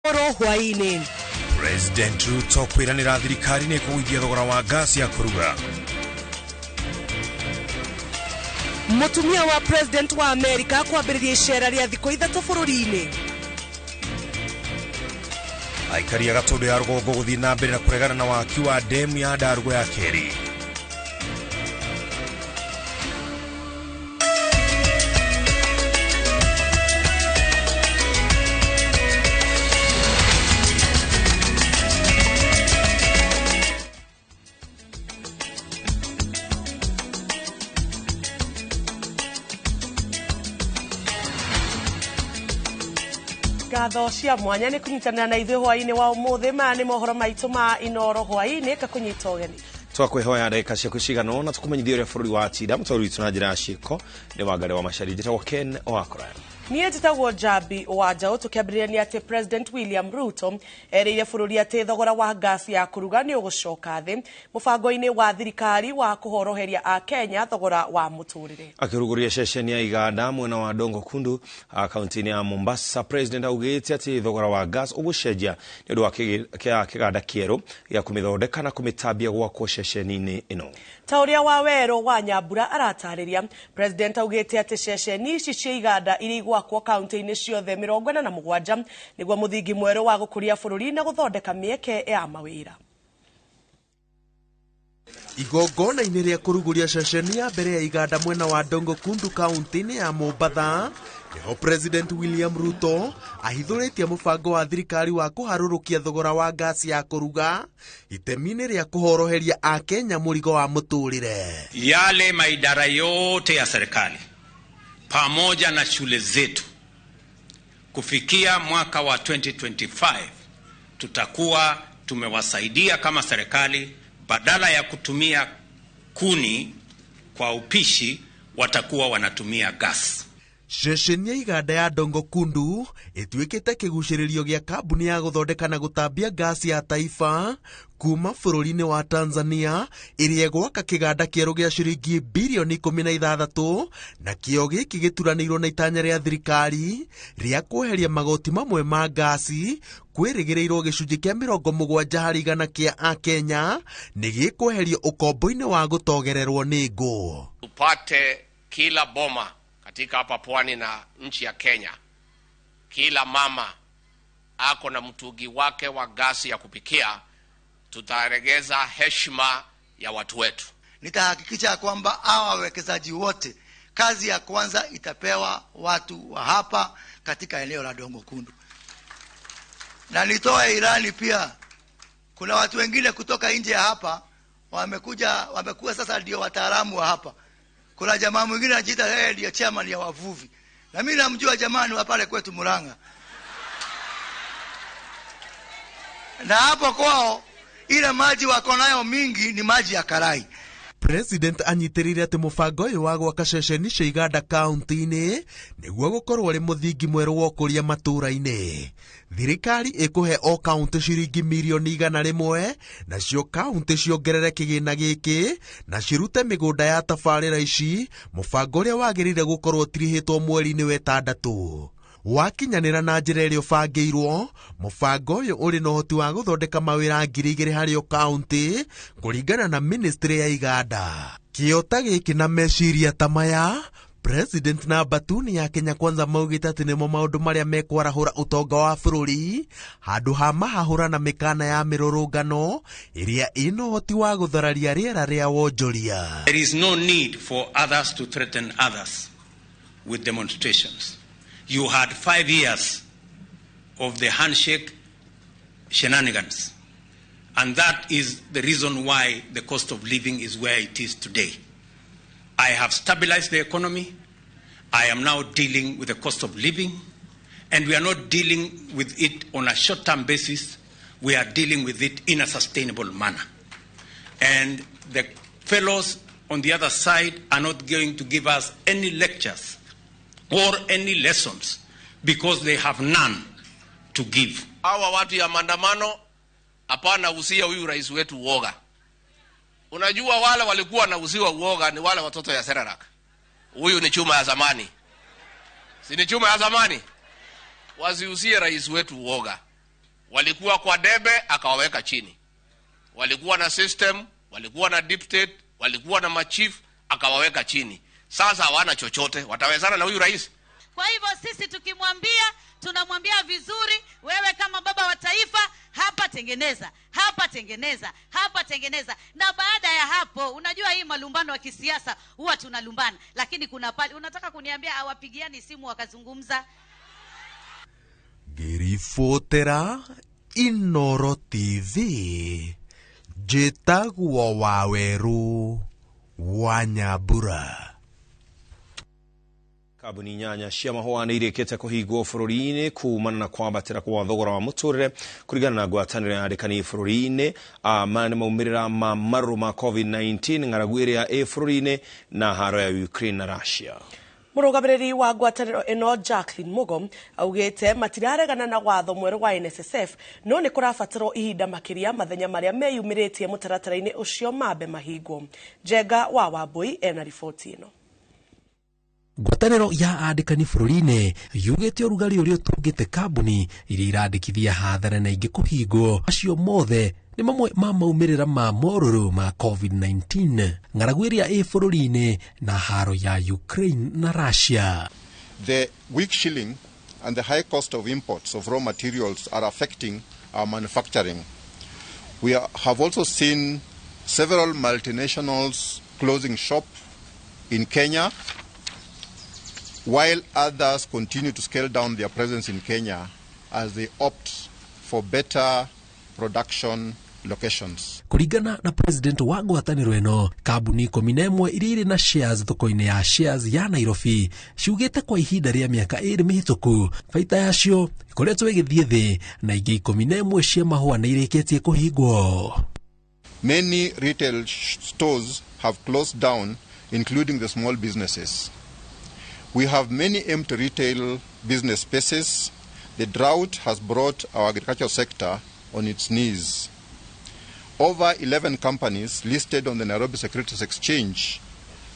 Inooro hwaĩ-inĩ. President Ruto kwĩranĩra thirikari nĩ kũgũithia thogora wa ngasi ya kũruga. Mũtumia wa President wa Amerika kwambĩrĩria icera rĩa thikũ 3 bũrũri-inĩ. Aikari a Gatũndũ ya rũgongo gũthiĩ na mbere na kũregana na waki wa demu ya Ndarugo ya kerĩ. Ngatho cia mwanya nĩ kũnyitanĩra na ithuĩ hwaĩ-inĩ wa ũmũthĩ. Maya nĩ mohoro maitũ ma Inooro hwaĩ-inĩ, kakũnyita ũgeni. Twakwihoya ndagĩka ciaku cigana ũna tũkũmenyithie ũrĩa bũrũri wa tinda. Mũtwari witũ na njĩra ya ciĩko nĩ Wangari wa Macharia. Njĩtagwo Ken Wakora. Niĩ njĩtagwo Njambi wa Njaũ. Tũkĩambĩrĩria nĩ atĩ President William Ruto erĩire bũrũri atĩ thogora wa ngasi ya kũruga nĩ ũgũcoka thĩ mũbango-inĩ wa thirikari wa kũhoroheria Akenya thogora wa mũtũrĩre. Akĩrugũria ceceni ya iganda mwena wa Dongo Kundu kaunti-inĩ ya Mombasa, President augĩte atĩ thogora wa gas ũgũcenjia nĩ ũndũ wa kĩganda kĩerũ gĩa kũmĩthondeka na kũmĩtambia gwakwo ceceni-inĩ ĩno. Ta ũrĩa wa Werũ wa Nyambura aratarĩria, President augĩte atĩ ceceni ici cia iganda iria igwakwo kaunti-inĩ ciothe 47 nĩguo mũthingi mwerũ wa gũkũria bũrũri na gũthondeka mĩeke ya mawĩra. Igongona-inĩ rĩa kũrugũria ceceni ya mbere ya iganda mwena wa Dongo Kundu kaunti-inĩ ya Mombatha, nĩho President William Ruto ahithũrĩtie mũbango wa thirikari wa kũharũrũkia thogora wa ngasi ya kũruga itemi-inĩ rĩa kũhoroheria Akenya mũrigo wa mũtũrĩre. Yale maidara yote ya serikali pamoja na shule zetu kufikia mwaka wa 2025 tutakuwa tumewasaidia kama serikali, badala ya kutumia kuni kwa upishi watakuwa wanatumia gas. Ceceni ya iganda ya Dongo Kundu ĩtuĩkĩte kĩgucĩrĩrio gĩa kambuni ya gũthondeka na gũtambia ngasi ya taifa kuma bũrũri-inĩ wa Tanzania ĩrĩa ĩgwaka kĩganda kĩerũ gĩa ciringi bilioni 16, na kĩo gĩkĩ gĩturanĩirwo na itanya rĩa thirikari rĩa kweheria magoti mamwe ma ngasi. Kwĩrĩgĩrĩirwo gĩcunjĩ kĩa 70% kĩa Akenya nĩ gĩkweherio ũkombo-inĩ wa gũtogererwo nĩ ngũ. Tupate kila boma katika hapa pwani na nchi ya Kenya, kila mama ako na mtungi wake wa gasi ya kupikia. Tutaregeza heshima ya watu wetu. Nitahakikisha kwamba hawa wawekezaji wote kazi ya kwanza itapewa watu wa hapa katika eneo la Dongo Kundu. Na nitoe ilani pia, kuna watu wengine kutoka nje ya hapa wamekuja, wamekuwa sasa ndio wataalamu wa hapa. Kuna jamaa mwingine anajiita yeye ndiye chairman ya wavuvi, na mimi namjua jamani wa pale kwetu Murang'a. Na hapo kwao ile maji wako nayo mingi ni maji ya karai. President anyitĩrĩire atĩ mũbango ũyũ wa gwaka ceceni cia iganda kaunti-inĩ nĩguo gũkorwo ũrĩ mũthingi mwerũ wa ũkũria matũũra-inĩ. Thirikari ĩkũhe o kaunti ciringi mirioni 100, nacio kaunti ciongerere kĩgĩna gĩkĩ na cirute mĩgũnda ya tabarĩra ici, mũbango ũrĩa wagĩrĩire gũkorwo ũtirihĩtwo mweri-inĩ wa 6. Wakinyanĩra na njĩra ĩrĩa ũbangĩirwo, mũbango ũyũ ũrĩ na ũhoti wa gũthondeka mawĩra 2,000 harĩ o kaunti kũringana na ministry ya iganda. Kĩo ta gĩkĩ na meciria ta maya, President na Batuni ya Kenya Kwanza maugĩte atĩ nĩmo maũndũ marĩa mekwarahũra ũtonga wa bũrũri handũ ha mahahũra na mĩkana ya mĩrũrũngano ĩrĩa ĩna ũhoti wa gũthararia rĩera rĩa wonjoria. There is no need for others to threaten others with demonstrations. You had 5 years of the handshake shenanigans, and that is the reason why the cost of living is where it is today. I have stabilized the economy. I am now dealing with the cost of living, and we are not dealing with it on a short-term basis. We are dealing with it in a sustainable manner. And the fellows on the other side are not going to give us any lectures or any lessons because they have none to give. Hawa watu ya maandamano hapana usia huyu rais wetu uoga. Unajua wale walikuwa na usiwa uoga ni wale watoto ya Serarak. Huyu ni chuma ya zamani. Si ni chuma ya zamani? Wasiusie rais wetu uoga. Walikuwa kwa debe, akawaweka chini. Walikuwa na system, walikuwa na deep state, walikuwa na machief, akawaweka chini. Sasa hawana chochote, watawezana na huyu rais? Kwa hivyo sisi tukimwambia, tunamwambia vizuri, wewe kama baba wa taifa, hapa tengeneza, hapa tengeneza, hapa tengeneza. Na baada ya hapo, unajua hii malumbano ya kisiasa huwa tunalumbana, lakini kuna pale unataka kuniambia hawapigiani simu wakazungumza. Ngĩribotera Inoro TV, njĩtagwo Wawerũ wa Nyambura. Kambuni 8 cia mahũa nĩ irĩkĩte kũhingwo bũrũri-inĩ kumana na kwambatĩra kwa thogora wa mũtũrĩre kũringana na ngwatanĩro ya andĩkani bũrũri-inĩ. Maya nĩ maumĩrĩra ma marũrũ ma COVID-19, ng'aragu ĩrĩa ĩ bũrũri-inĩ na haro ya Ukraine na Russia. Mũrũgamĩrĩri wa ngwatanĩro ĩno Jacqueline Mugo augĩte matiraregana na watho mwerũ wa NSSF, no nĩ kũrabatarwo ihinda makĩria mathenya marĩa meyumĩrĩtie mũtaratara-inĩ ũcio mambe mahingwo. Njenga wa Wambui ena riboti ĩno. Ngwatanĩro ya andĩkani bũrũri-inĩ yugĩte ũrugarĩ ũrĩa ũtũngĩte kambuni iria irandĩkithia hathara na ingĩ kũhingwo, acio mothe nĩ mamwe ma maumĩrĩra ma morũrũ ma COVID-19, ng'aragu ĩrĩa ĩ bũrũri-inĩ na haro ya Ukraine na Russia. The weak shilling and the high cost of imports of raw materials are affecting our manufacturing. We have also seen several multinationals closing shop in Kenya, while others continue to scale down their presence in Kenya as they opt for better production locations. Kũringana na president wa ngwatanĩro ĩno, kambuni 11 iria irĩ na shares thoko-inĩ ya shares ya Nairobi ciugĩte kwa ihinda rĩa mĩaka 2 mĩhĩtũku baita yacio ĩkoretwo ĩgĩthiĩ thĩ, na ingĩ 11 cia mahũa nĩ irĩkĩtie kũhingwo. Many retail stores have closed down, including the small businesses. We have many empty retail business spaces. The drought has brought our agricultural sector on its knees. Over 11 companies listed on the Nairobi Securities Exchange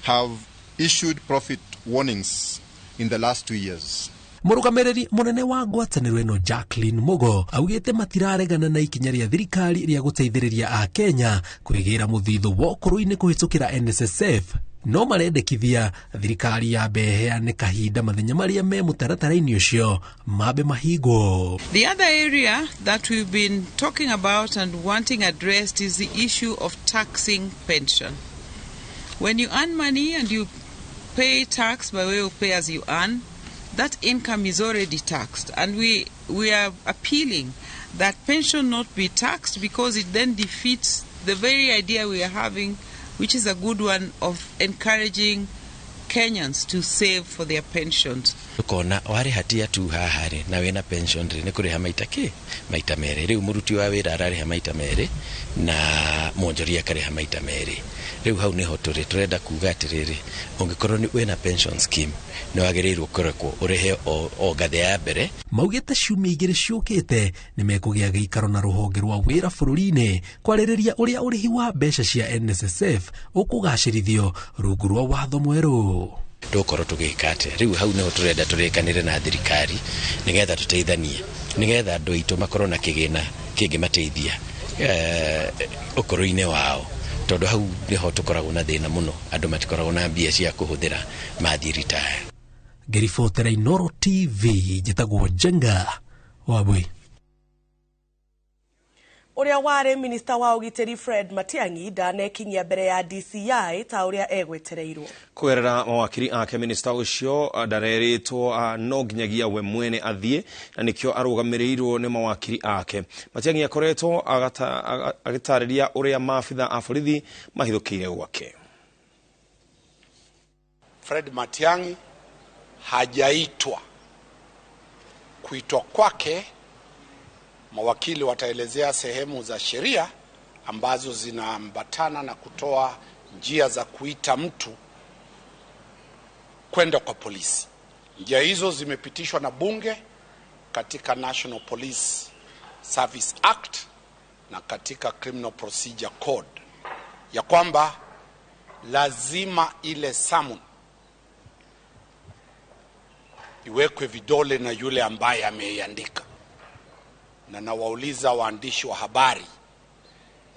have issued profit warnings in the last 2 years. Mũrũgamĩrĩri mũnene wa ngwatanĩro ĩno Jacqueline Mugo augĩte matiraregana na ikinya rĩa thirikari rĩa gũteithĩrĩria Akenya kwĩgĩra mũthithũ wa ũkũrũ-inĩ kũhĩtũkĩra NSSF, no marendekithia thirikari yambe ĩheane kahinda mathenya marĩa me mũtaratara-inĩ ũcio mambe mahingwo. The other area that we've been talking about and wanting addressed is the issue of taxing pension. When you earn money and you pay tax by way of pay as you earn, that income is already taxed, and we are appealing that pension not be taxed, because it then defeats the very idea we are having, which is a good one, of encouraging Kenyans to save for their pensions. Ukona warĩha tia tu haha rĩ, na wĩna pension rĩ, nĩ kũrĩha maita kĩ? Maita merĩ. Rĩu mũruti wa wĩra ararĩha maita merĩ na mwonjoria akarĩha maita merĩ. Rĩu hau nĩho tũrĩ, tũrenda kuga atĩrĩrĩ, ũngĩkorwo nĩ wĩna pension scheme nĩ wagĩrĩirwo kũrekwo ũrĩhe o ngathĩ ya mbere. Maugĩte ciumia 2 ciũkĩte nĩ mekũgĩa gĩikaro na rũhonge rwa wĩra bũrũri-inĩ kwarĩrĩria ũrĩa ũrĩhi wa mbeca cia NSSF ũkũgacĩrithio rungu rwa watho mwerũ. Tũgũkorwo tũgĩka atĩa? Rĩu hau nĩho tũrenda tũrĩkanĩre na thirikari nĩgetha tũteithanie, nĩgetha andũ aitũ makorwo na kĩgĩna kĩngĩmateithia ũkũrũ-inĩ wao, tondũ hau nĩho tũkoragwo na thĩna mũno, andũ matikoragwo na mbia cia kũhũthĩra mathiĩ retire. Ngĩribotera Inoro TV, njĩtagwo Njenga Wambui. Ũrĩa warĩ minista wa ũgitĩri Fred Matiang'i ndanekinyia mbere ya DCI ta ũrĩa egwetereirwo. Kũgerera mawakiri ake, minista ũcio ndarerĩtwo no nginyagia we mwene athiĩ, na nĩkĩo arũgamĩrĩirwo nĩ mawakiri ake. Matiang'i akoretwo agĩtarĩria ũrĩa maabitha a borithi mahithũkĩire gwake. Fred Matiang'i hajaitwa. Kuitwa kwake, mawakili wataelezea sehemu za sheria ambazo zinaambatana na kutoa njia za kuita mtu kwenda kwa polisi. Njia hizo zimepitishwa na bunge katika National Police Service Act na katika Criminal Procedure Code, ya kwamba lazima ile summon iwekwe vidole na yule ambaye ameiandika. Na nawauliza waandishi wa habari,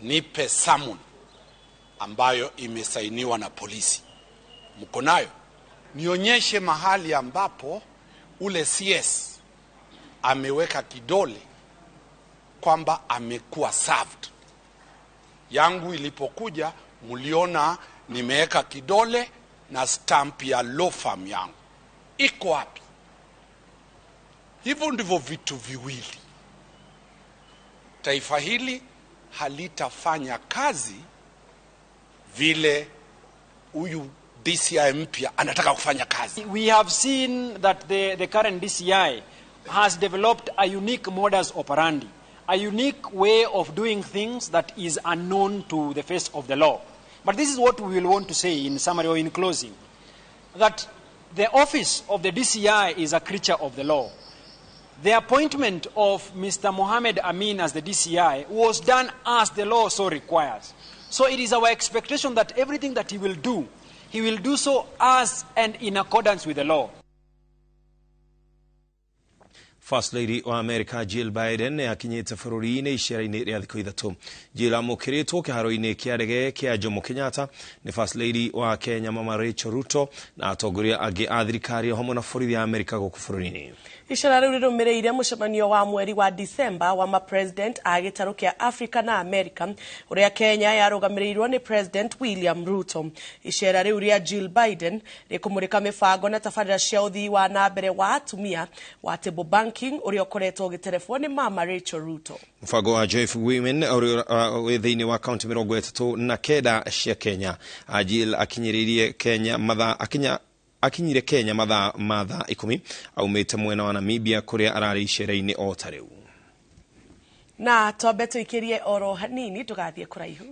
nipe summon ambayo imesainiwa na polisi. Mko nayo? Nionyeshe mahali ambapo ule CS ameweka kidole kwamba amekuwa served. Yangu ilipokuja mliona nimeweka kidole na stamp ya law firm yangu. Iko wapi? Hivyo ndivyo vitu viwili. Taifa hili halitafanya kazi vile huyu DCI mpya anataka kufanya kazi. We have seen that the current DCI has developed a unique modus operandi, a unique way of doing things that is unknown to the face of the law. But this is what we will want to say in summary or in closing, that the office of the DCI is a creature of the law. The appointment of Mr. Mohammed Amin as the DCI was done as the law so requires. So it is our expectation that everything that he will do, he will do so as and in accordance with the law. First Lady wa America Jill Biden nĩ akinyĩte bũrũri-inĩ icera-inĩ rĩa thikũ ithatũ. Jill amũkĩrĩtwo kĩharo-inĩ kĩa ndege kĩa Jomo Kenyatta nĩ First Lady wa Kenya Mama Rachel Ruto na atongoria angĩ a thirikari o hamwe na borithi ya Amerika gũkũ bũrũri-inĩ. Icera rĩu rĩrũmĩrĩire mũcemanio wa mweri wa Disemba wa ma-president a gĩtarũ kĩa Africa na America ũrĩa Kenya yarũgamĩrĩirwo nĩ President William Ruto. Icera rĩu rĩa Jill Biden rĩkũmũrĩka mĩbango na tabarĩra cia ũthii wa na mbere wa atumia wa table banking ũrĩa ũkoretwo ũgĩterebwo nĩ Mama Rachel Ruto. Mũbango wa Joyful Women ũrĩa wĩ thĩinĩ wa kaunti 39 cia Kenya. Jill akinyĩrĩirie Kenya mathaa akinya akinyire Kenya mathaa ma thaa 10 aumĩte mwena wa Namibia kũrĩa ararĩ icera-inĩ o ta rĩu. Na twambe tũikĩrie oro hanini tũgathiĩ kũraihu.